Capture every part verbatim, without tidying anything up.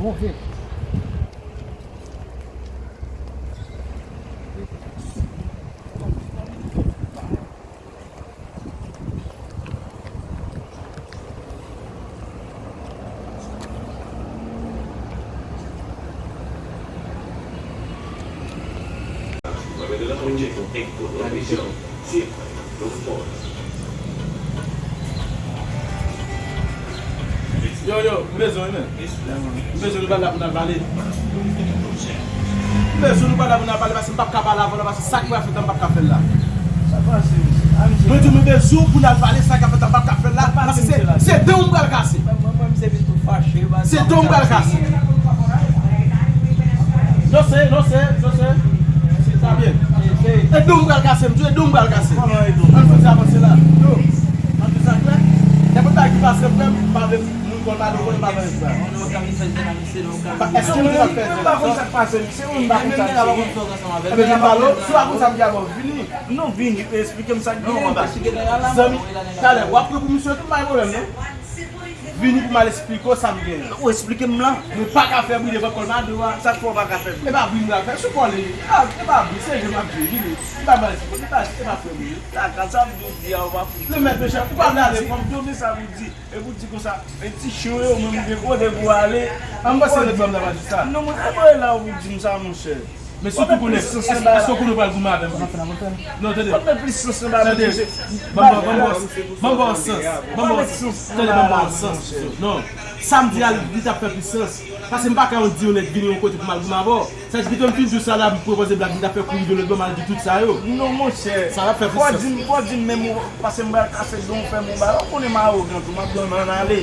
Move. Yo, yo, m bezwen wi, men. M bezwen nou pale la pou n al pale. M bezwen nou pale la pou n al pale, paske m p ap ka pale avè w la, paske sa ki pral fèt la, m p ap ka fè l la. Sa pase, mesye? Mwen di w, m bezwen w pou n al pale, sa k ap fèt la, m p ap ka fè l la, paske se, se dan w m pral kase. Mwen, mwen, mwen, m se vin tou fache, se dan w m pral kase. Non, se, non, se, non, se. Sa byen. E dan w m pral kase, m di w, e dan w m pral kase. Ann fè ti avanse la. Yo, ann fè sa klè. Nenpòt bagay ki pase, frè m, m pa vle moun konn, pa vle konn, pa vle sa. Èske nou te fè sa? Mwen pa konn sa k pase, se ou m pa konn sa k pase. Ebyen, vin pale w, si w pa konn sa m di a, bon, vini. Non, vini, esplike m sa k genyen. Zanmi, talè, w ap pran pou misye, tout pa gen pwoblèm, non. Vini pou m al esplike w sa m genyen. Ou esplike m la. Mwen pa ka fè bri devan kòl madan w a. Sa k fè w pa ka fè bri? E pa bri m pral fè sou kòl li. E pa, e pa bri, se jwe m ap jwe, vini. M pa mal esplike, m pa, e pa fè bri. Kaka, sa m di w di a, ou pa fout. Non, mèt, mechè, ou pa vle ale, fò m di w, men sa pou di. E pou di konsa, e ti chen yo, menm gen kote pou ale. An m pase lòt bò m nan pa di sa. Non, mwen, e mwen la ou di m sa, monchè. Men sitou konnen, èske, èske w konnen w pral goumen avè m? Non, tande. Tande. Ban m, ban m, ban m ba w, ban m ba w sans. Ban m ba w sans. Tande, ban m ba w sans. Non. Sa m di a, li t ap fè plis sans. Paske m pa ka di yon nèg vini yon kote pou m al goumen avè w. Sa di pito m fin di w sa la, m pran pòz de blag, m t ap fè kouri de lòt bò, m al di tout sa yo. Non, monchè. Sa ap fè plis sans. Fò di m, fò di m menm ou, paske m pral kase don, fè m yon bagay. Ou konnen m awogan tou, m ap ban m ann ale.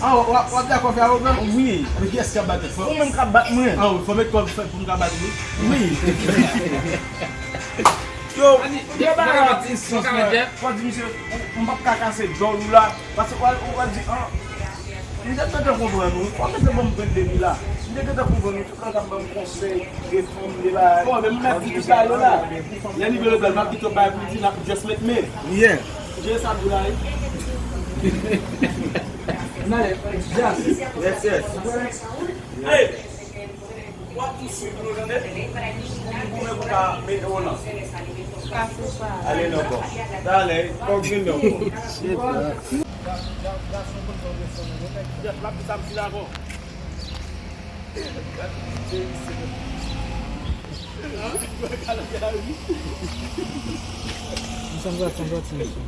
Ah, w ap, w ap dakò fè awogan? Wi. Men kiyès k ap bat tèt fò? Ou menm k ap bat mwen. Ah, wi, fò met kòb pou m ka bat li. Wi. Yo, yo bagay la plis sans, mwen. Fò di misye, m p ap ka kase djòl ou la. Paske w al, w al di, ah, m te gentan konprann ou. Fò w te ban m pwen de mi la. M te gentan konprann ou. Tout lè w t ap ban m konsèy, de fanm, de bagay. Bon, men m mèt di tout bagay yo la. Lè li vle l, m ap kite w bay pou l di, n ap just met men. Yeah. Jere sa pou la, wi. N ale, just. Yes, yes. Hey! W ap tou swiv nou, tande? Pou nou goumen pou ta mete w nan. Ale nan kò. Talè, fòk vin nan kò. Shit, man. Jeff, l ap di sa m fin avè w. M sanm gratè, m gratè, mesye.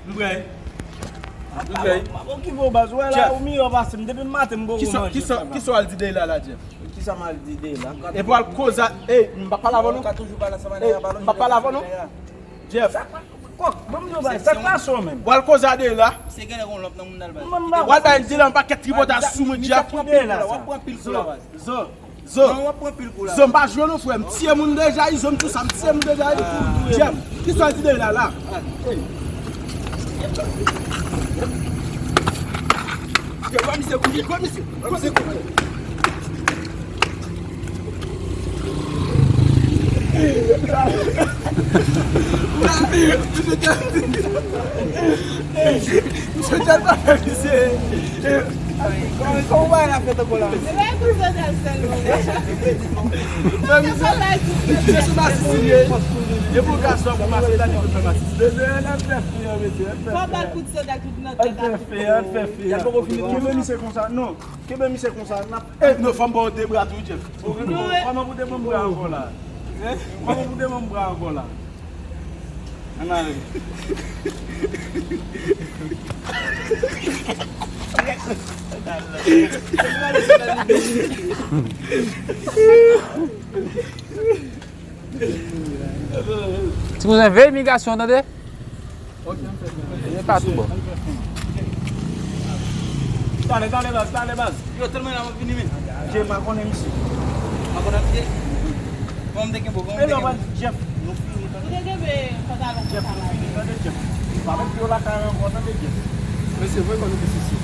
M prè. M prè. M ap okipe w, baz. Ou wè la, ou miyò pase m. Depi maten, m poko manje. Kisa, kisa w al di Deyla la, Jeff? Kisa m al di Deyla? Epi w al koze a, ey, m pa pale avè w, non. Ou ka toujou pale ansanm avè Deyla, m pa pale avè w, non. Jeff. Kòk, ban m di w bagay, sa k pase w menm? W al koze a Deyla. Se genlè gon lòt nan moun nan l bay. W al bay Deyla yon pakèt tripotay sou mwen, Jeff. W ap pran pil kou la, w ap pran pil kou la, baz. Zo. Zo. Non, w ap pran pil kou la. Zo, m pa jwe non, frè. M tiye moun deja, Izo, m tou sa, m tiye moun deja, wi. Jeff, kisa w di Deyla la? Yo, pran misye kouri, pran misye, pran misye kouri. Misye te, misye te pa fè misye. Kòman, kòman bagay la fèt ankò la? Se pa kout sandal sèlman. Fè misye, se sou masis li ye. E pou gason pou masis la, li pou fè masis. Fò ba l kout sandal tout nan tèt la. Ann fè fè, ann fè fè. Kenbe misye konsa, non. Kenbe misye konsa, n ap. Eh, non, fò m ba w de bra tou, Jeff. Kòman pou de ban m bra ankò la? Kòman pou de ban m bra ankò la? Ann ale. Ti kouzen, veye imigrasyon, tande? Ok, ann fè fen. E pa tou bon. Talè, talè, baz, talè, baz. Yo, tèlman la, m ap vini, men. Jay, m pa konnen misye. M pa konnen misye? Kòman m te kenbe w? Kòman m te kenbe w? E lè w pral di Jeff. Nou fini, tande. Ou te kenbe pantalon konsa la. Jeff, nou fini, tande, Jeff. Pa met pye w lakay ankò, tande, Jeff. Mesye, voye kò nou pi sisi.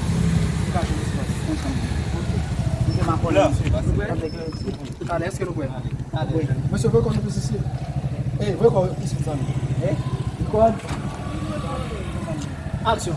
Nou ka jwenn espas ansanm. Ok. Nou te makònen, mesye. Talè, èske nou prè? Talè. Mesye, voye kò nou pi sisi. Ey, voye kò isit, zanmi. Ey, record. Action.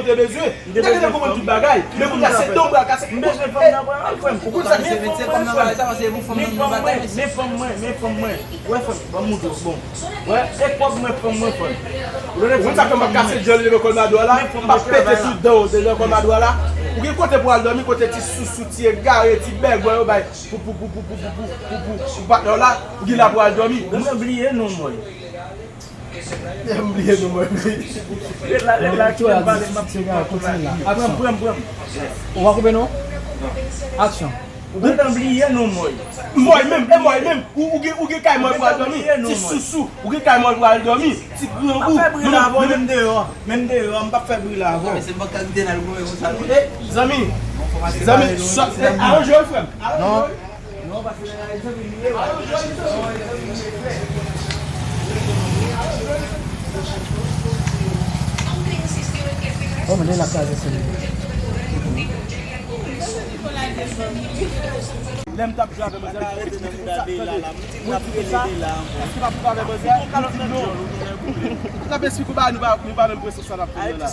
nou te bezwen. M te gentan konprann tout bagay. Men kounye a se don bra kase. M bezwen fanm nan, frè m. Ou konn sa ki se metye fanm nan bagay sa, paske pou fanm nan nou batay, mesye. Men fanm mwen, men fanm mwen, men fanm mwen. Wè fanm, ban m montre w. Bon. Wè, e kòb mwen, fanm mwen, fanm. Ou konn sa fè m ap kase djòl nan kòl madwa la? M ap pete tout dan w nan kòl madwa la. Ou gen kote pou al dòmi, kote ti sousou, ti egare, ti bègwè yo bay pou, pou, pou patnè w la, ou gen la pou al dòmi. Ou bliye non mwen. M bliye non mwen. Ret la, ret la, kite m pale, m ap, m ap, m ap, pran m, pran m, pran m. Ou pa koupe non? Aksyon. Ou gentan bliye non mwen. Mwen menm, e mwen menm. Ou, ou gen, ou gen kay mwen pou al dòmi. Ti sousou, ou gen kay mwen pou al dòmi. Ti grangou. M ap fè bri la avè w, menm deyò. Menm deyò, m p ap fè bri la avè w. Se mwen k al kite nan goumen konsa non. E, zanmi. Zanmi, sòt, e, aranje w, frè m. Non. Oh, men lè l ap kraze sou li. Lè m t ap jwe avè manzè, mwen di konsa, èske m ap rive avè manzè? Li di non. Ou t ap esplike w bagay, nou pa, nou pa menm prensip sa n ap fè la.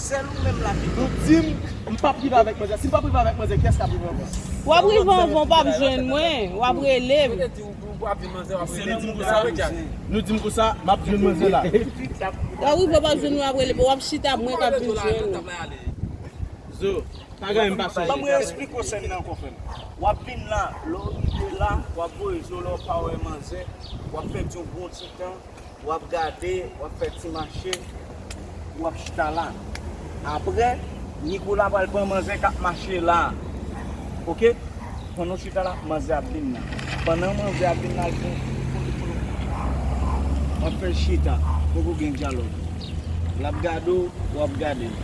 Nou di m, m p ap rive avèk manzè. Si m p ap rive avèk manzè, kiyès k ap rive anvan? W ap rive anvan, w p ap jwenn mwen, w ap rele m. Se nou di m konsa, nou di m konsa, m ap jwenn manzè la. W ap rive, w p ap jwenn mwen, w ap rele m, w ap chita, mwen k ap vin jwenn ou. Zo, pa gen anyen m pa sonje. Ban mwen esplike w sèn nan ankò, frè m. W ap vin la, lè w rive la, w ap voye zo, lè w pa wè manzè, w ap pèdi yon bon ti tan. W ap gade, w ap fè ti mache, w ap chita la. Apre, Nikola pral pran manzè k ap mache la. Oke? Pandan w chita la, manzè ap vin la. Pandan manzè ap vin la, l pran w ap fè l chita. Poko gen dyalòg. L ap gade w, w ap gade l.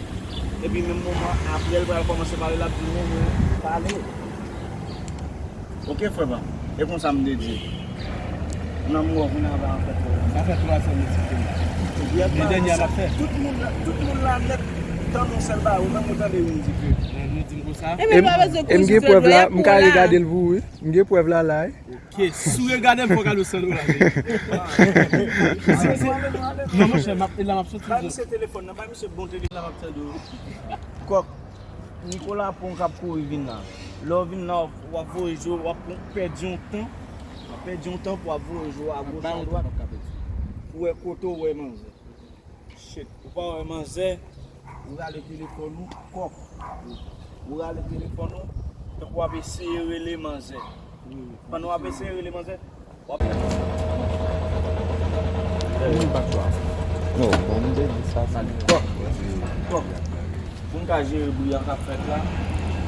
Epi menm moman, apre l pral kòmanse pale, l ap di, "Men mwen pale." Ok, frè pa m. E konsa m te di. Nan mwen vin avè an fèt. Sa fè twa sèl nou ti fè. Epi ap pale dènye sa, l ap fè. Tout moun la, tout moun la nèt tande yon sèl bagay, ou menm ou tande youn dife. Nou di m konsa. E m gen prèv la, m ka regade l pou ou, wi. M gen prèv la la, wi. Ok, si w regade m, fò w gade w san dola. Non, monchè, m ap, e la m ap soti. Bay misye telefòn nan, bay misye bon telefòn. La m ap tande w. Kòk, Nicolas Pon k ap kouri vin la. Lè w vin la, w ap voye je w, w ap pèdi yon tan. W ap pèdi yon tan pou w ap voye je w agoch, adwat. Pou w wè kote w wè manzè. Shit, ou pa wè manzè, ou rale telefòn ou, kòk. Ou rale telefòn ou, tankou w ap eseye rele manzè. Pandan w ap eseye rele manzè, w ap. Non, bon, m te di sa, sa. Kòk. Kòk. Pou n ka jere bri a k ap fèt la,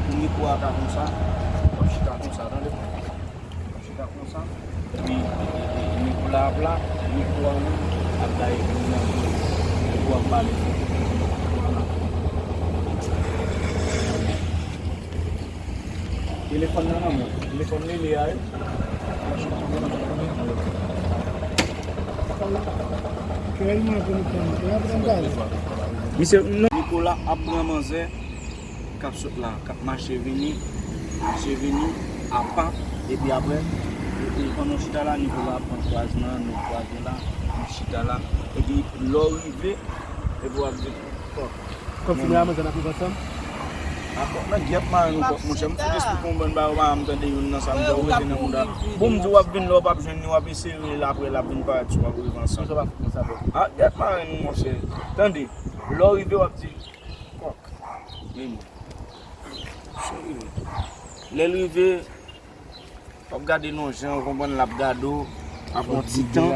pou mikwo a ka konsa, w ap chita konsa, tande. Chita konsa. Epi, e, e, e, mikwo la ap la, mikwo a ou ap gaye moun nan bouch. Mikwo ap pale. Telefòn nan nan men. Telefòn li, li a, wi. Misye, non. Nicolas ap pran manzè. K ap sot la, k ap mache vini, mache vini, apa, epi apre, e, e, pandan w chita la, nivo la ap pran kwazman, nou kwaze la, nou chita la, epi lè w rive, epi w ap di, kòk. Kòm si mwen a manzè n ap viv ansanm? Akò, nan gyèt mare nou kòk, monchè, m fout esplike yon bann bagay, ou pa janm tande youn nan sa m di w, ou rete nan mouda. Bon, m di w ap vin la, w p ap jwenn li, w ap eseye rele l apre, l ap vin parèt sou w, w ap rive ansanm. A, gyèt mare nou, monchè. Tande, lè w rive, w ap di, kòk. Men mwen. Serye. Lè l rive, w ap gade l yon jan, ou konprann, l ap gade w, ap yon ti tan.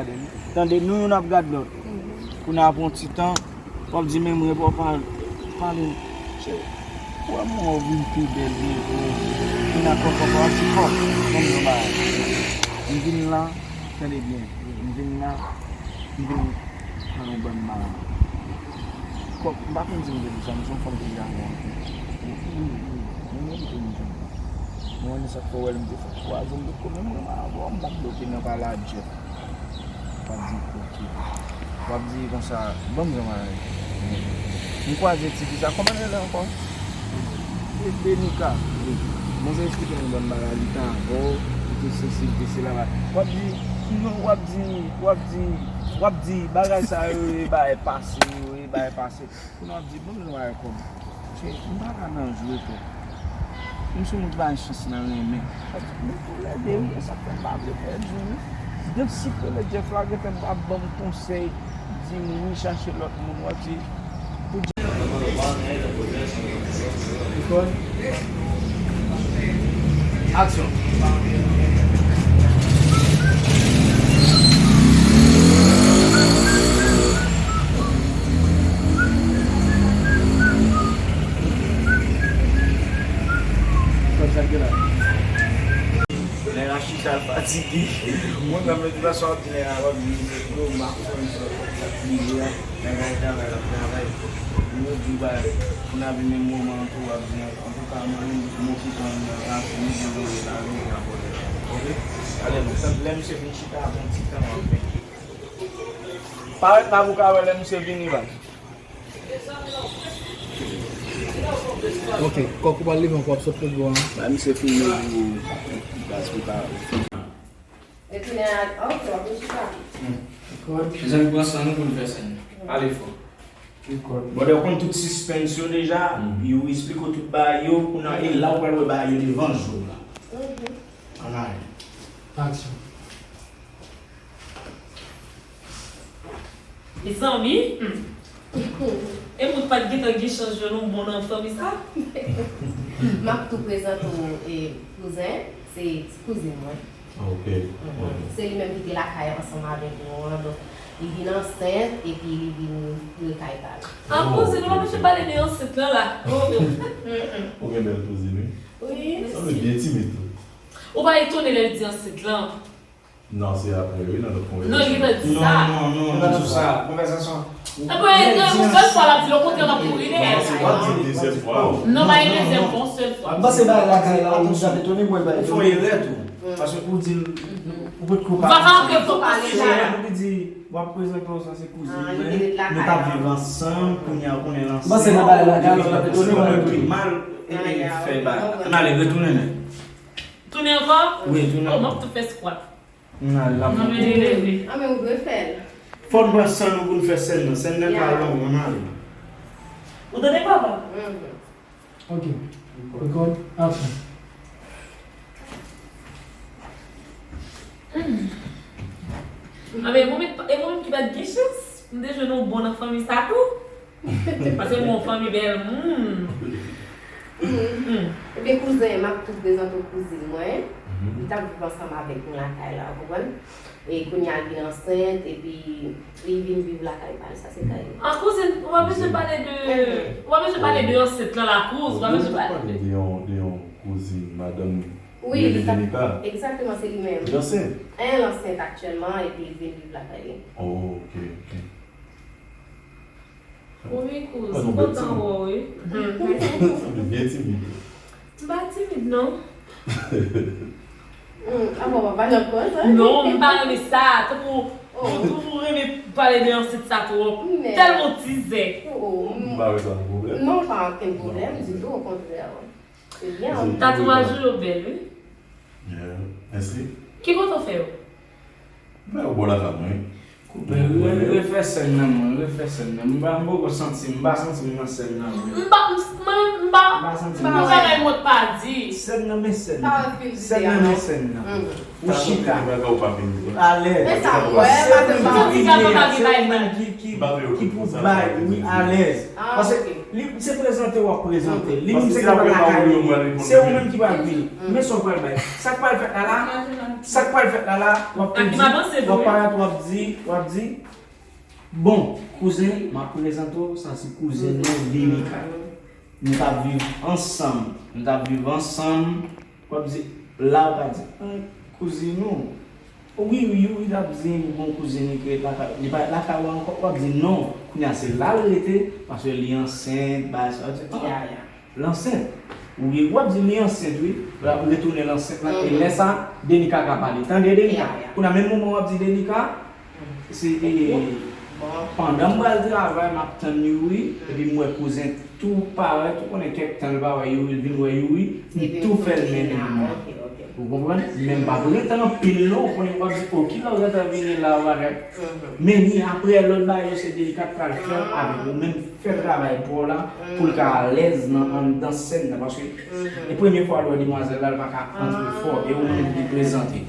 Tande, nou youn ap gade lòt. Kounye a ap yon ti tan, w ap di, men mwen, w ap pale, pale. Ou wè mwen, w vin pi bèl, vin gwo. Vin ak kòk, kòk, w ap di, kòk, ban m yon bagay. M vin la, tande byen. M vin la, m vin nan yon bann bagay. Kòk, m pa konn si m te di sa, men se yon fanm ki te avè w anpil. Wi, wi, wi. Mwen menm tou m te di sa. Mwen menm sa k fè w wè l m te fè twa jou m potko menm mwen avè w, m pa t bloke nan pale a Jeff. W ap di ok. W ap di konsa, ban m jan bagay. M kwaze tifi sa, kòman l rele ankò? E Benika. Wi. Manzè eksplike m yon bann bagay, li te avè w, li te sesi, li te sela. W ap di, non, w ap di, w ap di, w ap di, bagay sa yo, e bagay pase, yo, e bagay pase. Kounye a w ap di, bon, nou wè kòm. Che, m pa ka nan jwe, frè. M sou moun bay chans nan renmen. Sa di, nou toulède, wi, e sa k fè m pa vle pèdi w, wi. Depi si rele Jeff la, gentan ap ban m konsèy, di m, wi, chache lòt moun, w ap di, pou Jeff. Aksyon. Lè Rachita fatige, moun nan meditasion ap di lè a, w ap di, yo, m ap fè yon sòt ap pliye a, bagay travay l ap travay. Yo di bagay, pou n ap vin menm moman an tou, w ap di, antouka, mwen menm, m okipe m nan rasi, m dezole la, m gen pwoblèm. Oke? Ale, non, tank lè misye vin chita, ap yon ti tan, w ap fè. Parèt la pou w ka wè lè misye vini, baz. Ok, kòk ou pral leve ankò, ap sot foutbòl an. Ba misye filme pou baz prepare. Epi lè a, ok, w ap chita. Mezanmi, pran san nou pou n fè sèn. Ale fò. Brother, ou konn tout suspense yo deja, yo eksplike w tout bagay yo, kounye a, e la ou pral wè bagay yo devan je w la. Ann ale. Aksyon. Mezanmi, e moun pa t gentan gen chans jwenn yon bon nan fanmi sa? M ap tou prezante w, e, kouzen, se ti kouzin mwen. Ok, ok. Se li menm ki te lakay ansanm avèk nou an, donk, li vin ansent epi li vin rekay pa l. Ah, kouzin, nou pa mèt pale de ansent lan la. Ou gen bèl kouzin, wi. Wi. Sanble byen timid tou. Ou pa etone lè l di ansent lan? Non, se apre, wi, nan lòt konvèsasyon. Non, li pa di sa. Non, non, non, non, non. Konvèsasyon. Epi, e, e, yon sèl fwa l ap di l, okontrè, m ap kouri dèyè l. W ap di dezyèm fwa. Non, pa yon dezyèm fwa, yon sèl fwa. M panse bagay lakay la, ou ap etone mwen, bagay. Ou fè erè tou. Ou potko pale. Vava, ou potko pale la. Epi di, w ap prezante w sa se kouzin mwen. Nou t ap viv ansanm, kounye a ou konnen l ansent. Mwen se nan bagay la, depi l ap fè yon bagay ki mal, e, e, fè bagay. Ann ale, retounen men. Tounen ankò? Wi, tounen ankò. Oh, m ap tou fè squat. Ann ale la. Non, men li leve. Ah, men ou dwe fè l. Fò n pran san nou pou n fè sèn nan. Sèn nan ka long, ann ale. Ou tande, papa? Ok. Record, action. Anben, e mwen menm, e mwen menm ki pa t gen chans, m te jwenn yon bon nan fanmi sa tou. Paske m yon fanmi bèl moun. Ebyen, kouzen, m ap tou prezante w kouzin mwen. Li t ap viv ansanm avèk nou lakay la, ou konprann? E kounye a l vin ansent, epi li vin viv lakay pa l, sa se kay li. An kouzin, ou pa bezwen pale de, ou pa bezwen pale de ansent lan la kouz, ou pa bezwen pale de. De yon, de yon kouzin, madanm Wi, li t ap, egzakteman, se li menm. Li ansent? Li ansent aktyèlman, epi li vin viv lakay li. Oh, ok, ok. Wi, kouz, m kontan wè w, wi. Ou byen timid. M pa timid, non. Hmm, ah bon, papa nan kòz, hein? Non, m pa renmen sa. Tankou, ou toujou renmen pale de ansent sa twòp. Tèlman w tizè. Oh, oh, m pa wè sa yon pwoblèm. Non, pa okenn pwoblèm ditou, okontrè. Se byen. Tatouaj ou yo bèl, wi. Yeah, mèsi. Ki kote w fè yo? M fè yo bò lakay mwen. Koupe, re-, refè sèn nan, mwen, refè sèn nan. M pa, m poko santi m, m pa santi m nan sèn nan, mwen. M pa, m, mwen, m pa, m pa santi m nan sèn nan. Sèn nan, men sèn nan. Sèn nan, men sèn nan. Ou chita. Alèz. Se ou menm ki, ki, ki pou bay, wi, alèz. Paske li, se prezante w ap prezante. Li menm se ki pa lakay li. Se ou menm ki pral vini. Men sa w pral bay. Sa k pral fèt la la? Sa k pral fèt la la? W ap tou di, w ap parèt, w ap di, w ap di, bon, kouzen, m ap prezante w, sa se kouzen nou, Denica. Nou t ap viv ansanm. Nou t ap viv ansanm. W ap di, la w pa di, an, kouzin ou. Wi, wi, wi, w ap di, bon, kouzin li ki ret lakay, li pa ret lakay ou ankò. W ap di, non, kounye a se la l rete, paske li ansent, bagay sa, w ap di, an, l ansent. Wi, w ap di, li ansent, wi. L ap retounen l ansent la, e lè sa, Denica ka pale. Tande, Denica. Kounye a, menm moman w ap di, Denica, se, e, pandan m pral travay, m ap tann Youri, epi m wè kouzen tou parèt, ou konnen kèk tan l pa wè Youri, l vin wè Youri, m tou fè l mennen l mwen. Ou konprann? Men m p ap rete anpil non, ou konnen w ap di, o, kilè w gentan vini la, bagay. Men ni apre lòt bagay yo, se Denica k pral fè l avèk ou, men fè travay pa w la, pou l ka alèz nan, anndan sèn nan, paske e premye fwa l wè demwazèl la, l pa ka antre fò, e ou menm ki prezante.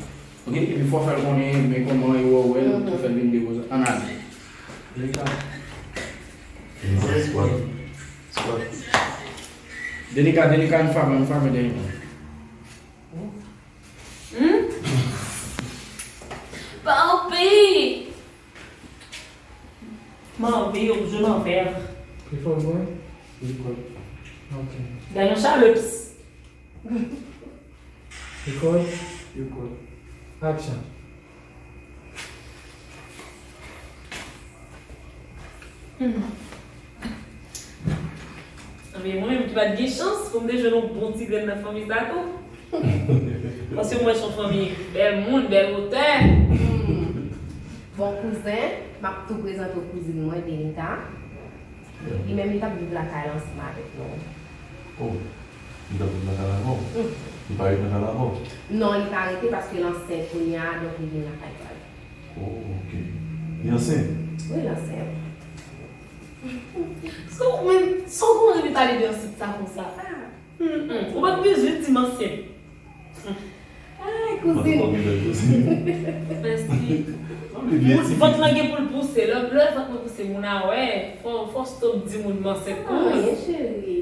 Ok, epi fò fè l konnen, men kòman e wè w wè l, pou fè l vin depoze. Ann ale. Denica. Squat. Squat. Denica, Denica, ann frape, ann frape Denica. Hmm? Papi! Manvi, ou je m'en vais. Record, boy? Record. Ok. Gade yon chalups. Record? Record. Action. Hmm. Anben, mwen menm ki pa t gen chans pou m te jwenn yon bon ti grenn nan fanmi sa tou. Paske mwen se yon fanmi bèl moun, bèl otè. Hmm. Bon, kouzen, m ap tou prezante w kouzin mwen, Denica. Li menm, li t ap viv lakay la ansanm avèk nou. Oh, li t ap viv lakay la avè w? Mhm. Li pa ret lakay la avè w? Non, li pa rete paske l ansent kounye a, donk li vin lakay pa l. Oh, ok. Li ansent? Wi, l ansent. So, men, sa w konn renmen pale de ansent sa konsa? Ah. Hmm, hmm. Ou pa t bezwen di m ansent. Ay, kouzin. Mèsi. Moun, vant lan gen pou l pouse. Lè, lè vant mwen pouse, moun a wè. Fò, fò stop di moun m ansent. Ah, kouz. Anyen, cheri.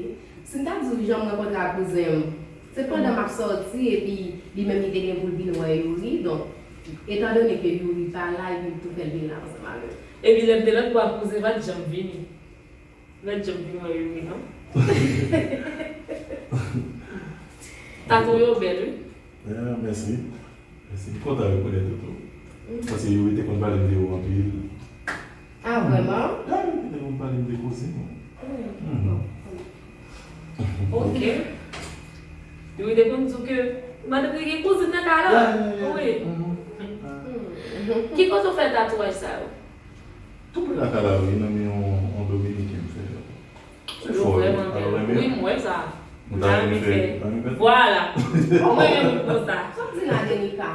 Si m ta di w jan m rankontre ak kouzen m, se pandan m ap sòti, epi li menm li te gen pou l vin wè Youri, donk, etandone ke Youri pa la, epi m tou fè l vin la ansanm avè l. Epi lè m te lòt bò a, kouzen pa t janm vini. Lòt janm vin wè Youri, non? Tatouaj ou bèl, wi. Ah, mèsi. Mèsi. M kontan rekonèt ou tou. Paske Youri te konn pale m de ou anpil. Ah, vrèman? Yeah, Pale m de kouzin ou. Ok. Yo te konn di w ke madanm li gen kouzin nan kay la. Wi. Ki kote w fè tatouaj sa yo? Tou pre lakay la wi, nan men yon, yon dominiken m fè yo. Se fò wi. Alò renmen. Wi, m wè sa. M ta renmen fè. Vwala. Mwen menm m konsa. Sa m di la Denika?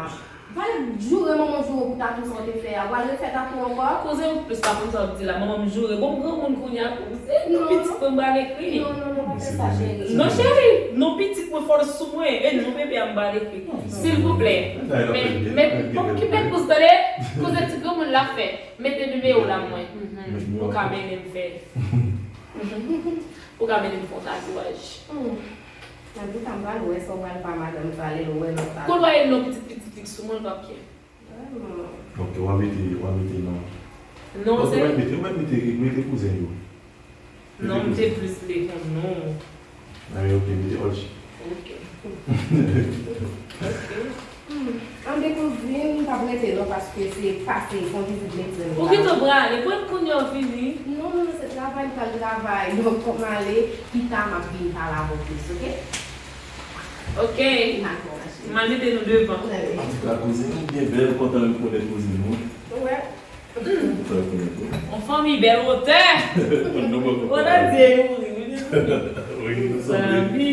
Valè joure manman joure pou tatou sa w te fè a. W al refè tatou ankò? Kouzen ou plis pa konn sa w ap di la. Manman m joure. Bon, m granmoun kounye a. Se non pitit mwen m pral ekri. Non, non, non, pa fè sa, cheri. Non, cheri. Non pitit mwen fò l sou mwen. E non bebe a m pral ekri. Silvouplè. Men, men, bon, ki men kouzen, tande? Kouzen ti granmoun la fè. Mete nimewo w la mwen. Ou ka mennen m fè. Ou ka mennen m fè yon tatouaj. Nan tout tan m pral wè sa w pral fè a madanm sa lè l wè lòt la. Kou l wè non pitit pitit li sou mwen l p ap byen. Vrèman. Ok, w a mete, w a mete non. Non, se. Ou mete, ou mete, mete kouzen yo. Non, m te plis vle konn non. Anben ok, mete Olch. Ok. Ok. Anben kouzin, m p ap rete non paske se pase, se yon vizit medsen m. Ou gentan prale, pran kounye a w vini. Non, non, non, se travay m pral travay. Donk, fòk m ale, pita m ap vin pale avè w plis, ok? Ok. M al mete nou devan. Antouka, kouzin ou byen bèl, kontan rekonèt kouzin ou. Ou wè? Yon fanmi bèl wotè. Ou nan di e mouri wi. Wi, nou sanble.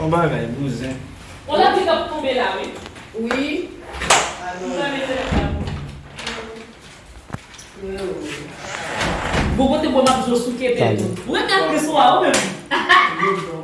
Yon bagay bouzen. Yon lapli k ap tonbe la wi. Wi. Alò. Bon kote bon m ap jwe souke tèt ou. Ou renmen aktris ou a ou menm.